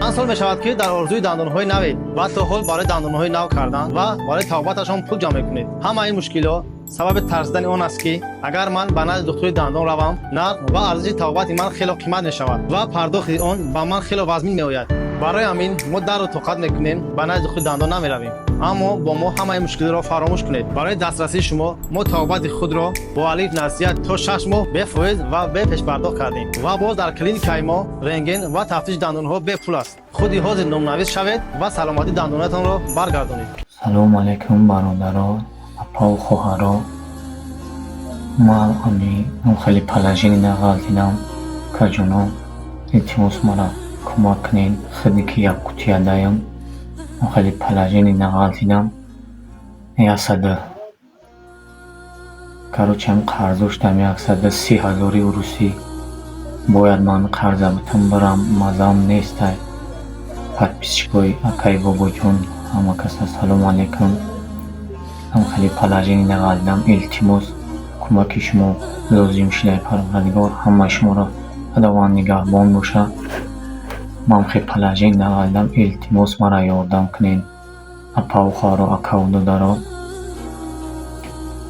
Чанд сол мешавад, ки дар орзуи дандонҳои навед ва то ҳол барои дандонҳои нав кардан ва барои табобаташон пул ҷамъ мекунед. Ҳамаи ин мушкилҳо сабаби тарсидани он аст, ки агар ман ба назди духтури дандон равам, нарх ва арзиши табобати ман хело қимат мешавад ва пардохти он ба ман хело вазмин меояд. Барои ҳамин мо дарру тоқат мекунем, ба назди духтури дандон намеравем. Аммо бо мо ҳамаи мушкилиро фаромӯш кунед. Барои дастрасии шумо мо табобати худро бо Алиф Насиҳат то 6 моҳ бефоиз ва бепешпардохт кардем. Ва боз дар клиникаи мо рентген ва тафтиши дандонҳо бепул аст. Худи ҳозир номнавис шавед ва саломатии дандонатонро баргардонед. Салому алайкум, бародаро, апаву хоҳаро. Ман ами хеле положение нағалтидам, акаҷоно. Илтимос, мара кӯмак кунед. Худе ки Якутия даям, хеле положение нағалтидам. Яксаду, короче, ҳами қарздор шудам, 130 ҳазори урусӣ. Бояд ман қарза битам, бирам, мазаам нестай. Подписчикои акаи Бобоҷон, ҳама кас, ассалому алайкум. Ҳам хеле положение нағалтидам. Илтимос, кӯмаки шумо лозим шудаи. Парвардигор ҳамаи шуморо Худованд нигаҳбон бошад. Ман хеле положение нағалтидам. Илтимос, мара ёрдам кунед, апаву хоҳаро, акаву додаро.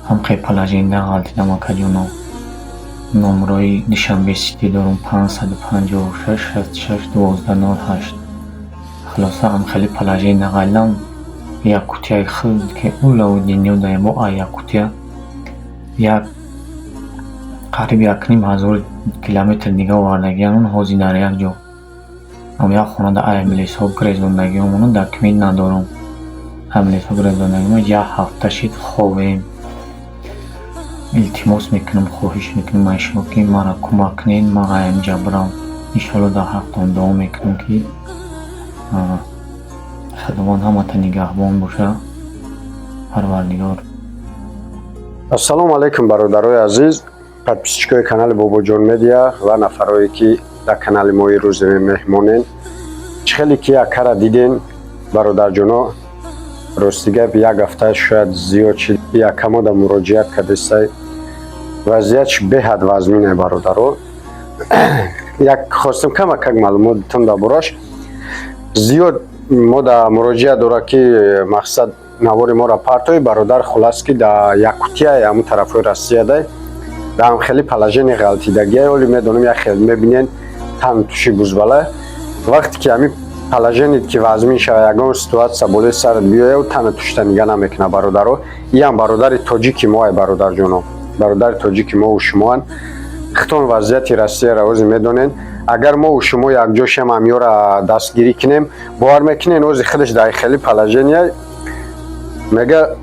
Ҳам хеле положение нағалтидам, акаҷоно. Номерои Душанбе Сити дорум: 556 66 12 08. Хулоса, ҳам хеле положение нағалтидам. Якутияи худ ки улаву дунё даем, бо а Якутия як қариб 1500 километр дига овардагиам. Ҳозир дар як ҷо, як хонада аймлисҳо гирезондагиҳомоно документ надорам. Аймлисҳо гирезондагиҳомо як ҳафта шид, ховем. Илтимос мекунам, хоҳиш мекунам аз шумо, ки маро кӯмак кунед, ман аямҷа бирам. Иншоалло, дар ҳақтон дуо мекунам, ки Худованд ҳамата нигаҳбон боша, Парвардигор. Ассалому алайкум, бародарои азиз, подписчикои канали Бобоҷон Медиа ва нафарое, ки дар канали мо ирӯз меҳмонен. Чӣ хеле ки акара диден, бародарҷоно, рости гап, як ҳафта шояд зиёд шид, якамо да муроҷиат кардестай. Вазъиятш беҳад вазмине, бародаро. Як хостем камакак маълумот битам дар бораш. Зиёд мо да муроҷиат дорад, ки мақсад навори моро партои, бародар. Хулас, ки да Якутияи, ҳамун тарафҳои Россиядай, дар хеле положение ғалтидагия. Оли медонам, як хел мебинен, тан туши бузбала. Вақте ки ҳамин положение ки вазмин шава, ягон ситуация болои сарат биёяд, тана тушта нига намекуна, бародаро. Иам бародари тоҷики мо ай, бародарҷоно, бародари тоҷики мову шумоанд. Хитон вазъияти Россияро ози медонен. Агар мову шумо якҷо шем, ҳамёра дастгирӣ кунем, бовар мекунен, ози худаш дар хеле положение мега,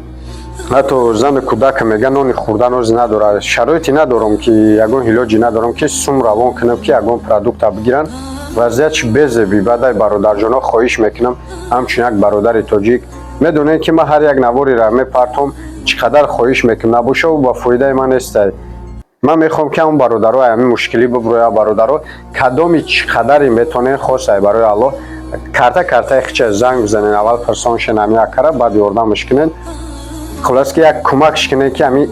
ҳатто зану кӯдака мега, нони хӯрдан ози надорад. Шароите надорам, ки ягон ҳилоҷе надорам, ки сум равон кунам, ки ягон продукта бигиранд. Вазъиятш безеби бадай, бародарҷоно. Хоҳиш мекунам, ҳамчун як бародари тоҷик, медонем, ки ман ҳар як наворера мепартом, чӣ қадар хоҳиш мекунам, набошаву ба фоидаи ман нестай. Ман мехоҳам, ки ҳамон бародаро ҳамин мушкилӣ бибуроя. Бародаро, кадоми чӣ қадаре метонен, хосай барои Аллоҳ, карта картаи хича занг бизанен, аввал пирсон шен ҳамин акара, баъд ёрдамаш кунен. Хулас, ки як кӯмакш кунен, ки ҳамин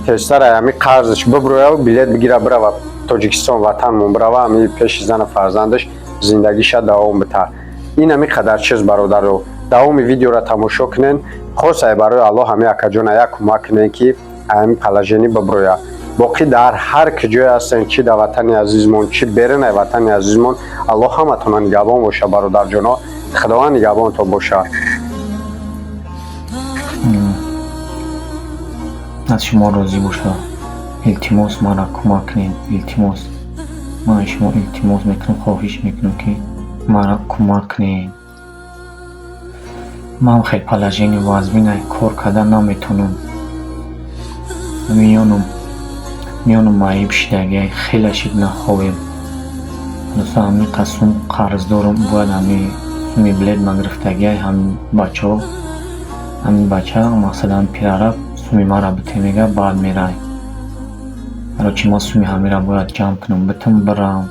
тезтар ҳамин қарзаш бибурояву билет бигира, бирава Тоҷикистон, ватанмон бирава, ҳамин пеши зану фарзандаш зиндагиша давом бита. Ин ҳамин қадар чиз, бародаро. Давоми видеоро тамошо кунен. Хосай барои Аллоҳ, ҳамин акаҷона як кӯмак кунен, ки ҳамин положение бибуроя. Боқӣ дар ҳар куҷое ҳастен, чӣ дар ватани азизмон, чӣ берунаи ватани азизмон, Аллоҳ ҳаматона нигаҳбон боша. Бародарҷоно, Худованд нигаҳбонтон боша. Аз шумо розӣ боша. Илтимос, маро кӯмак кунед. Илтимос, ман аз шумо илтимос мекунам, хоҳиш мекунам, ки маро кӯмак кунед. Ман хеле положение вазмина, кор кардан наметавонам. Миёнам маиб шидагиай, хеле шид, наховем. Хулоса, ҳамин қад сум қарз дорам, бояд ҳамин суми билет ма гирифтагиай. Ҳамин бачаҳо, ҳамин бача, мақсад, ҳамин пирараб суми мара бите мега, баъд мерай. Короче, ман суми ҳамира бояд ҷамъ кунам, битам, бирам.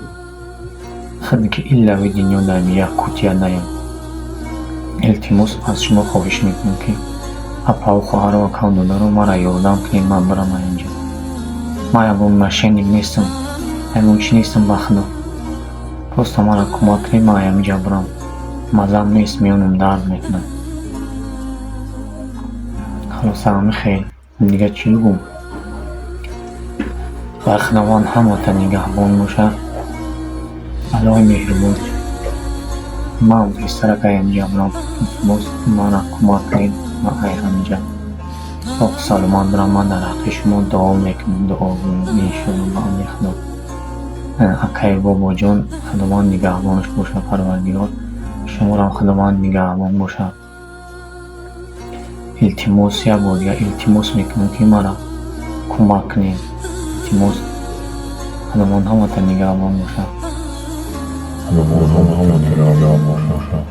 Худе ки иллави дунё даем, Якутия даем. Илтимос, аз шумо хоҳиш мекунам, ки апаву хоҳару акаву додаро, мара ёрдам кунед, ман бирам инҷо. Ман ягон мошенник нестам, ягон чӣ нестам, ба Худо. Просто мара кӯмак кунед, ман ҳаминҷа бирам. Мазам нест, миёнам дард мекунад. Халоса, ҳами хел, дига чӣ бигӯм? Ва Худованд ҳамата нигаҳбон бошад. Аллоҳи меҳрубон. Ман писарак ай ҳамиҷа бурам. Илтимос, мана кӯмак кунед. Ман ай ҳамиҷа соғ саломат бурам. Ман дар ҳаққи шумо дуо мекунам, дуо иншоалло, ба амри Худо. Акаи Бобоҷон, Худованд нигаҳбонаш бошад, Парвардигор. Шуморам Худованд нигаҳбон бошад. Илтимос, як бор дигар илтимос мекунам, ки маро кӯмак кунед. Илтимос, Худованд ҳамата нигаҳбон бошад. Худованд ҳамата нигаҳбон бошад.